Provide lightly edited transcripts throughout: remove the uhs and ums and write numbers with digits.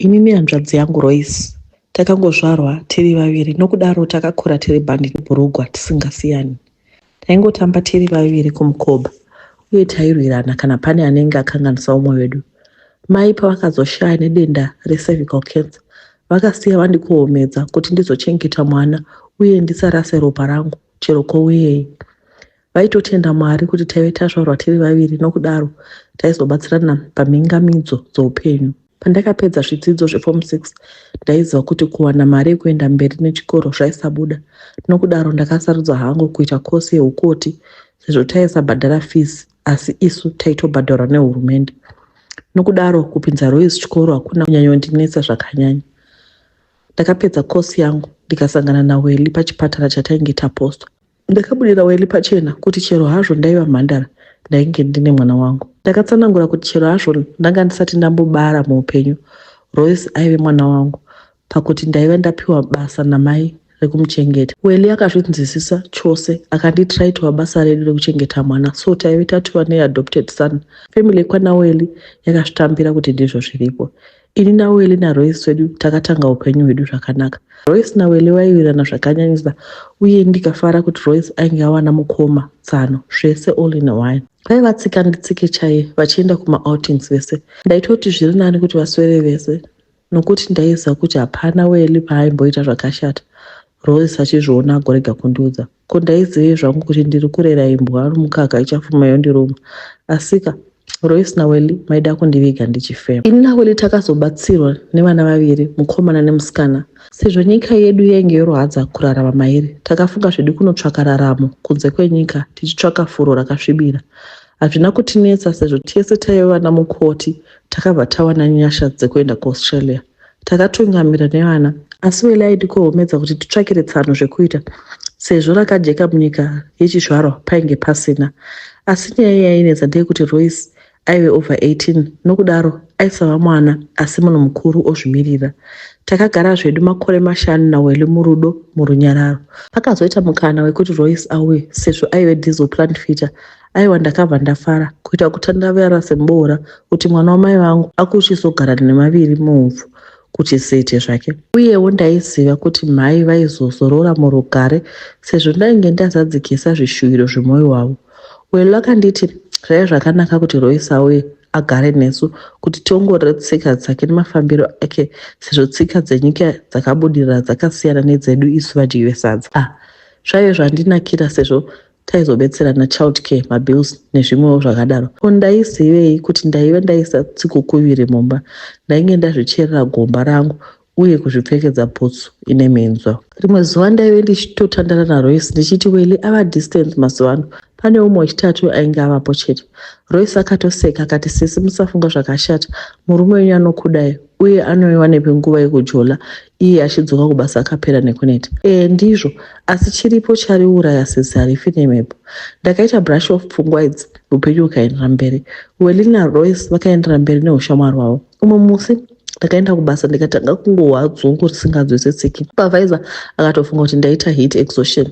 Ini nehanzvadzi yangu Royce takangozvarwa tiri vaviri nokudaro takakura tiri bhandi nebhurugwa tisingasiyani. Taingotamba tiri vaviri kumukoba uye tairwirana kana pane anenge akanganisa umwe wedu. Mai pavakazoshaya nedenda recervical cancer vakasiya vandikohomedza kuti ndizochengeta mwana uye ndisarase ropa rangu chero kouyei. Vaitotenda Mwari kuti taive tazvarwa tiri vaviri nokudaro taizobatsirana pamhingamidzo dzoupenyu. Pandakapedza zvidzidzo zveForm 6 ndaiziva kuti kuwana mari yekuenda mberi nechikoro zvaisabuda nokudaro ndakasarudza hangu kuita kosi yeukoti sezvo taisabhadhara fees asi isu taitobhadharwa nehurumende. Nokudaro kupinza Royce chikoro hakuna kunyanyondinetsa zvakanyanya. Ndakapedza kosi yangu ndikasangana naWelly pachipatara chatainge tapostwa. Ndakabudira Welly pachena kuti chero hazvo ndaiva mhandara ndainge ndine mwana wangu. Ndakatsanangura kuti chero hazvo ndanga ndisati ndambobara muupenyu, Royce aive mwana wangu pakuti ndaiva ndapiwa basa namai rekumuchengeta. Welly akazvinzwisisa chose akanditi raitova basa redu rekuchengeta mwana so taive tatova neadopted son. Family yekwana Welly yakazvitambira kuti ndizvo zviripo. Ini naWelly naRoyce wedu takatanga upenyu hwedu zvakanaka. Royce naWelly vaiwirirana zvakanyanyisa uye ndikafara kuti Royce ainge awana mukoma, tsano, zvese all in one. Vaiva tsika nditsike chaiye vachienda kumaoutings vese. Ndaitoti zviri nani kuti vaswere vese nokuti ndaiziva kuti hapana Welly paaimboita zvakashata. Royce achizviona agorega kundiudza. Ko ndaizivei zvangu kuti ndiri kurera imbwa mukaka ichafuma yondiruma. Asika Royce naWelly maida kundiviga ndichifema. Ini naWelly takazobatsirwa nevana vaviri, mukomana nemusikana. Sezvo nyika yedu yainge yorwadza kurarama mairi, takafunga zvedu kunotsvaka raramo kunze kwenyika tichitsvaka furo rakasvibira. Hazvina kutinetsa sezvo tese taive vana mukoti takabva tawana nyasha dzekuenda kuAustralia. Takatungamira nevana asi Welly aitikohomedza kuti titsvakire tsano zvekuita sezvo rakajeka munyika yechizvarwa painge pasina. Asi nyaya yainetsa ndeyekuti Royce aive over 18 nokudaro aisava mwana asi munhu mukuru ozvimirira. Takagara zvedu makore mashanu naWelly murudo murunyararo. Pakazoita mukana wekuti Royce auye sezvo aive diesel plant fitter Aiwa ndakabva ndafara kuita kutandavara seboora kuti mwana wamai vangu akuchizogara nemaviri muhupfu kuti zete zvake. Uyewo ndaiziva kuti mhai vaizozorora murugare sezvo ndainge ndazadzikisa zvishuviro zvemwoyo wavo. Welo akanditi zvaiva zvakanaka kuti Royce auye agare nesu kuti tiongorore tsika dzake nemafambiro ake sezvo tsika dzenyika dzakabudirira dzakasiyana nedzedu isu vadyi vesadza. Ah, zvaive zvandinakira sezvo taizobetserana child care mabills nezvimwewo zvakadaro ko ndaizivei kuti ndaive ndaisa tsikukuviri mumba ndainge ndazvicherera gomba rangu uye kuzvipfekedza bhutsu ine minzwa rimwe zuva ndaive ndichitotandara naroyce ndichiti weli ava distance mazuva ano pane umwe wechitatu ainge avapo chete royce akatoseka akati sisi musafunga zvakashata murume wenyu anokudai uye anoiwanepi nguva yekujola iye achidzoka kubasa akapera nekuneta e ndizvo asi chiripo chariuraya sisi harifi nemhepo ndakaita brush off pfungwa idzi upenyu hukaendera mberi Welly naRoyce vakaendera mberi neushamwari hwavo umwe musi ndakaenda kubasa ndikatanga kungohwa dzungu risinganzwisisiki supervisor akatofunga kuti ndaita heat exhaustion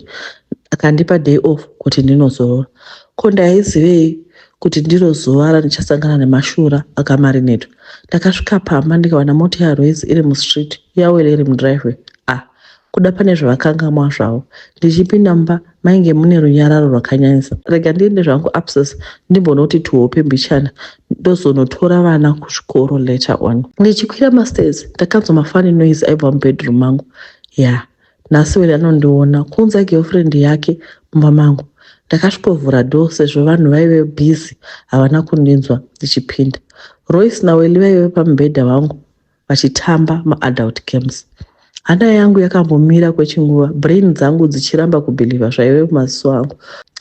akandipa day off kuti ndinozorora ko ndaizivei kuti ndiro zuva randichasangana nemashura akamarinetwa ndakasvika pamba ndikawana mota yaRoyce iri mustreet yaWelly iri mudriveway ah kuda pane zvavakangamwa zvavo ndichipinda mumba mainge mune runyararo rwakanyanyisa rega ndiende zvangu upstairs ndimbonoti tuhope mbichana ndozonotora vana kuzvikoro later on ndichikwira mastairs ndakanzwa mafunny noise aibva mubedroom mangu ya yeah. Nhasi Welly anondiona kuunza girlfriend yake mumba mangu ndakasvikovhura door sezvo vanhu vaive busy havana kundinzwa ndichipinda Royce naWelly vaive pamubhedha wangu vachitamba maadult games hana yangu yakambomira kwechinguva brain dzangu dzichiramba kubhilivha zvaive mumaziso angu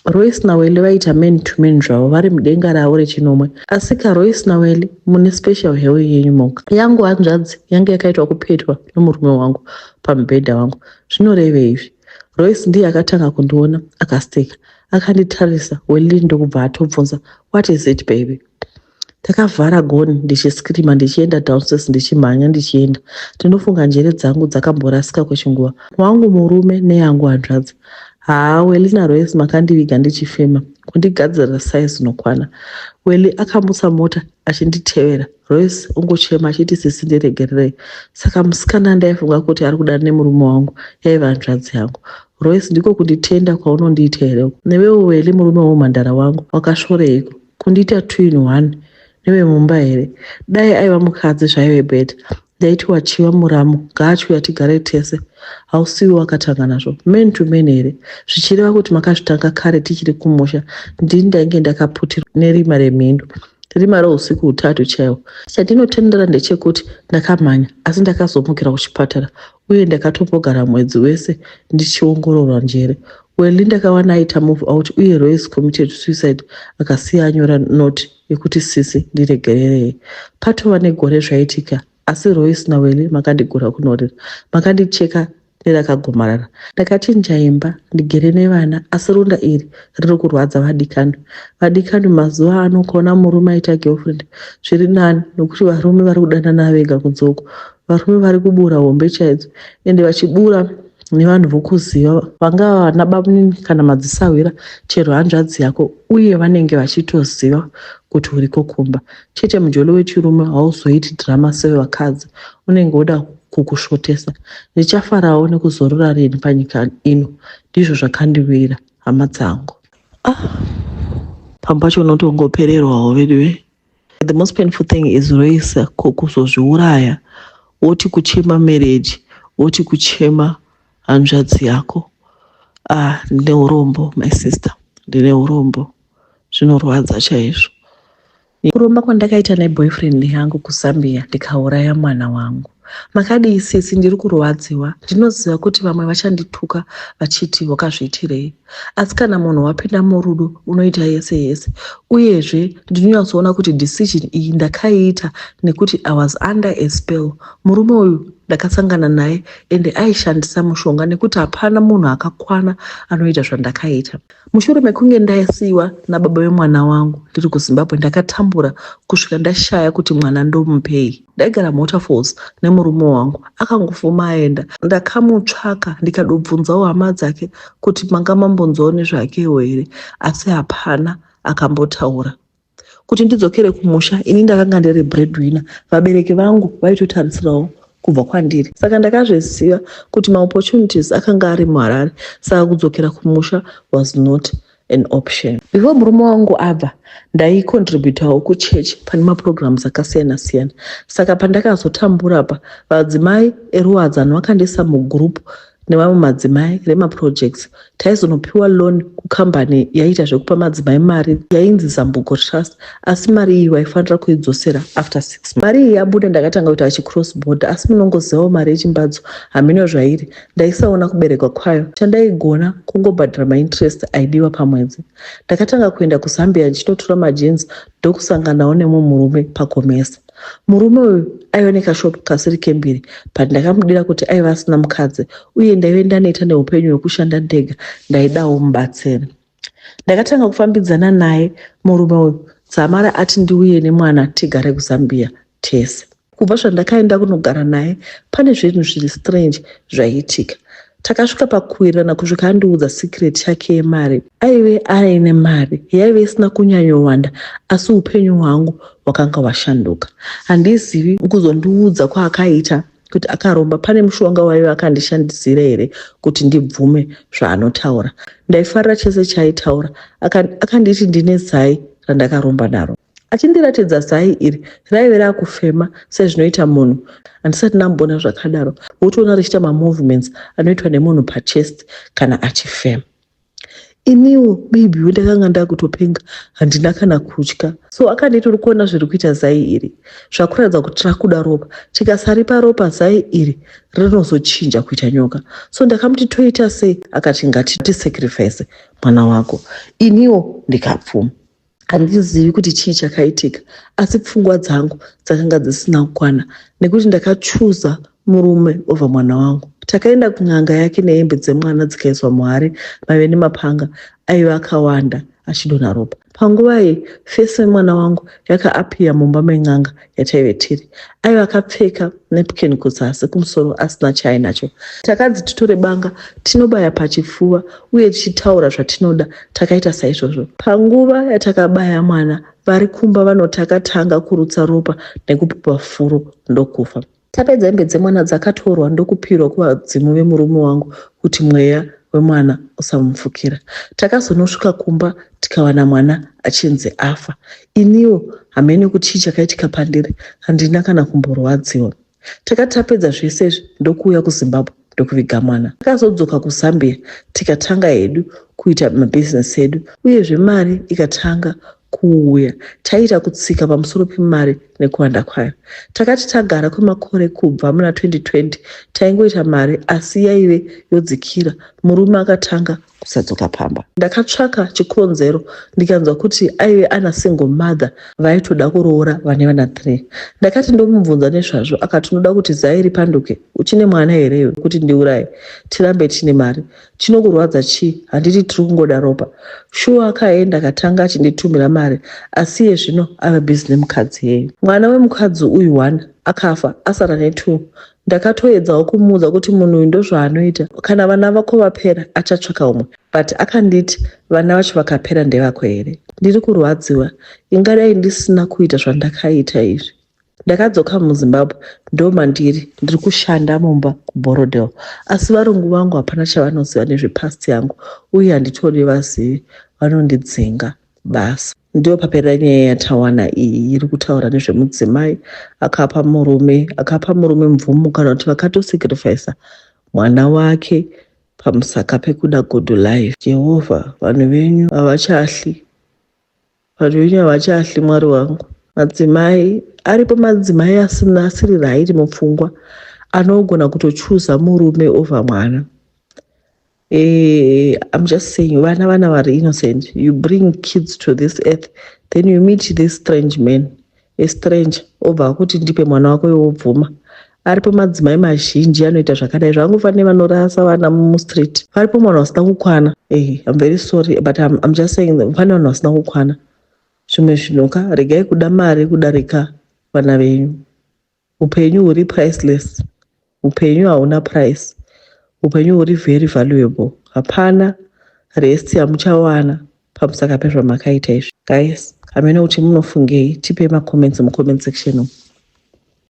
Royce naWelly vaita man to man zvavo vari mudenga ravo rechinomwe asi kaRoyce naWelly mune special hell yenyu moga yangu hanzvadzi yange yakaitwa kupetwa nomurume wangu pamubhedha wangu zvinorevei izvi Royce ndiye akatanga kundiona akaseka akanditarisa Welly ndokubva atobvunza what is it baby ndakavhara goni ndichiscreama ndichienda downstairs ndichimhanya ndichienda ndinofunga njere dzangu dzakamborasika kwechinguva wangu murume neyangu hanzvadzi haa Welly naRoyce makandiviga ndichifema Kundigadzirira size inokwana. Welly akamutsa mota achinditevera. Royce ongochema achiti, "Sisi, ndiregererei." Saka musikana ndaifunga kuti ari kuda nemurume wangu yaiva hanzvadzi yangu. Royce, ndiko kunditenda kwaunondiita here? Newewo Welly, murume womhandara wangu, wakasvoreiko kundiita two in one nevemumba here? Dai aiva mukadzi zvaive better. Ndaiti wachiva muramu, ngaachiuya tigare tese. Hausiwi wakatanga nazvo man to man here? Zvichireva kuti makazvitanga kare tichiri kumusha. Ndini ndainge ndakaputirwa nerima remhindu, rima rousiku hutatu chaihwo. Chandinotendera ndechekuti ndakamhanya, asi ndakazomukira kuchipatara uye ndakatombogara mwedzi wese ndichiongororwa njere. Welly ndakawana aita move out, uye Royce committed suicide, akasiya anyora note yekuti, "Sisi, ndiregererei." Patova negore zvaitika, asi Royce naWelly makandigura kunorira, makandicheka nerakagomarara. Ndakachinja imba, ndigere nevana, asi ronda iri riri kurwadza. Vadikani, vadikani, mazuva ano ukaona murume aita girlfriend zviri nani, nokuti varume vari kudanana vega kunzoko. Varume vari kubura hombe chaidzo, ende vachibura nevanhu vokuziva, vangava vana bamunini kana madzisahwira, chero hanzvadzi yako, uye vanenge vachitoziva kuti uriko kumba chete. Mujolo wechirume hauzoiti dhirama sevakadzi, unenge woda kukusvotesa. Ndichafarawo nekuzorora rini panyika ino? Ndizvo zvakandiwira, hama dzangu. Ah, pamwe pacho unotongopererwawo veduwe. The most painful thing is Royce kuzozviuraya, woti kuchema marriage, woti kuchema hanzvadzi yako. Ah, ndine urombo, my sister, ndine urombo, zvinorwadza chaizvo. Kuromba kwandakaita neboyfriend yangu kuZambia, ndikauraya mwana wangu. Makadii sisi? Ndiri kurwadziwa. Ndinoziva kuti vamwe vachandituka vachiti wakazviitirei, asi kana munhu wapinda murudo unoita yese yese. Uyezve ndinonyatsoona kuti decision iyi ndakaiita nekuti I was under a spell. Murume uyu ndakasangana naye ende aishandisa mushonga, nekuti hapana munhu akakwana anoita zvandakaita. Mushure mekunge ndasiyiwa nababa vemwana wangu ndiri kuZimbabwe, ndakatambura kusvika ndashaya kuti mwana ndomupei. Ndaigara muWaterfalls nemurume wangu, akangofuma aenda. Ndakamutsvaka, ndikadobvunzawo hama dzake kuti manga mambonzwawo nezvakewo here, asi hapana akambotaura. Kuti ndidzokere kumusha, ini ndakanga ndiri breadwinner, vabereki vangu vaitotarisirawo kubva kwandiri, saka ndakazviziva kuti maopportunities akanga ari muHarare, saka kudzokera kumusha was not an option. Before murume wangu abva, ndaicontributawo kuchechi pane maprograms akasiyana siyana, saka pandakazotambura pa vadzimai eruwadzano vakandiisa mugroup nevamwe madzimai remaprojects. Taizonopiwa loan kukambani yaiita zvekupa madzimai mari, yainzi Zambuko Trust, asi mari iyi waifanira kuidzosera after 6. Mari iyi yabuda, ndakatanga kuita chicross border, asi munongozivawo mari yechimbadzo, hamino zvairi, ndaisaona kuberekwa kwayo. Chandaigona kungobhadhara mainterest aidiwa pamwedzi. Ndakatanga kuenda kuZambia ndichinotora majeans, ndokusanganawo nemumwe murume paComesa. Murume uyu aiva nekashopu kasiri kembiri, but ndakamudira kuti aiva asina mukadzi, uye ndaive ndaneta neupenyu hwekushanda ndega, ndaidawo mubatsiri. Ndakatanga kufambidzana naye murume uyu, dzamara ati ndiuye nemwana tigare kuZambia tese. Kubva zvandakaenda kunogara naye, pane zvinhu zviri strange zvaiitika. Takasvika pakuwirirana kusvika andiudza secret yake yemari. Aive aine mari yaive isina kunyanyowanda, asi upenyu hwangu hwakanga hwashanduka. Handizivi kuzondiudza kwaakaita kuti akaromba, pane mushonga waive akandishandisira here kuti ndibvume zvaanotaura. Ndaifarira chese chaaitaura. Akanditi ndine zai randakaromba naro. Achindiratidza zai iri, raive rakufema sezvinoita munhu. Handisati ndamboona zvakadaro, wotoona richiita mamovements anoitwa nemunhu pachest kana achifema. Iniwo maybe ndakanga ndakutopenga, handina kana kutya. So akanditi, "Uri kuona zviri kuita zai iri? Zvakuratidza kuti rakuda ropa. Tikasaripa ropa, zai iri rinozochinja kuita nyoka." So ndakamuti, "Toita sei?" Akati, "Ngatisacrifice mwana wako." Iniwo ndikapfuma. Handizivi kuti chii chakaitika, asi pfungwa dzangu dzakanga dzisina kukwana, nekuti ndakachuza murume over mwana wangu. Takaenda kun'anga yake nehembe dzemwana dzikaiswa muhari maive nemapanga aiva akawanda. achidonha ropa. Panguva iyi face yemwana wangu yakaappear mumba men'anga yataive tiri. Aiva akapfeka napkin kuzasi kumusoro asina chaainacho. Takanzi titore banga tinobaya pachifuva uye tichitaura zvatinoda. Takaita saizvozvo. Panguva yatakabaya mwana vari kumba vanoti akatanga kurutsa ropa nekupupa furo ndokufa. Tapedza hembe dzemwana dzakatorwa ndokupirwa kuvadzimu vemurume wangu kuti mweya wemwana usamupfukira. Takazonosvika kumba tikawana mwana achinzi afa. Iniwo hamene kuti chii chakaitika pandiri handina kana kumborwadziwa. Takati tapedza zvese izvi ndokuuya kuZimbabwe ndokuviga mwana. Takazodzoka kuZambia tikatanga hedu kuita mabhizinesi edu uyezve mari ikatanga kuuya. Taiita kutsika pamusoro pemari nekuwanda kwayo. Takati tagara kwemakore kubva muna 2020 taingoita mari asi yaive yodzikira. Murume akatanga kusadzoka pamba. Ndakatsvaka chikonzero ndikanzwa kuti aive ana single mother vaitoda kuroora vane vana 3. Ndakati ndomubvunza nezvazvo akati unoda kuti zai ripanduke uchine mwana here iwe kuti ndiuraye tirambe tine mari. Chinokurwadza chii handiti tiri kungoda ropa. Shuwa akaenda akatanga achinditumira mari asi iye zvino ave busy nemukadzi yeyu. Mwana wemukadzi uyu one akafa asara netwo. Ndakatoedzawo kumuudza kuti munhu uyu ndozvaanoita kana vana vako vapera achatsvaka umwe but akanditi vana vacho vakapera ndevako here. Ndiri kurwadziwa ingadai ndisina kuita zvandakaita izvi. Ndakadzoka muZimbabwe ndomandiri ndiri kushanda mumba kuBorrowdale asi varungu vangu hapana chavanoziva nezvepast yangu uye handitodi vazivi vanondidzinga basa. Ndiyo papera nyaya yatawana iyi iri kutaura nezvemudzimai akapa murume mvumo kana kuti vakatosacrifica mwana wake pamusaka pekuda good life. Jehovha, vanhu venyu havachahli, vanhu venyu havachahli. Mwari wangu, madzimai aripo, madzimai asina asiri right mupfungwa anogona kutochuza murume over mwana. I'm just saying, vana vari innocent. You bring kids to this earth, then you meet this strange man, a stranger, obva akuti ndipe mwana wako, iwe wobvuma. Aripo madzimai mazhinji anoita zvakadai. Zvangofanira vanorasa vana mustreet. Varipo vanhu vasina kukwana. I'm very sorry, but I'm just saying pane vanhu vasina kukwana. Zvimwe zvinhu ka, regai kuda mari kudarika vana venyu. Upenyu huri priceless, upenyu hauna price, upenyu huri very valuable. Hapana rest yamuchawana pamusaka pezvamakaita izvi. Guys, hamene kuti munofungei, tipei macomments mucomment section umu.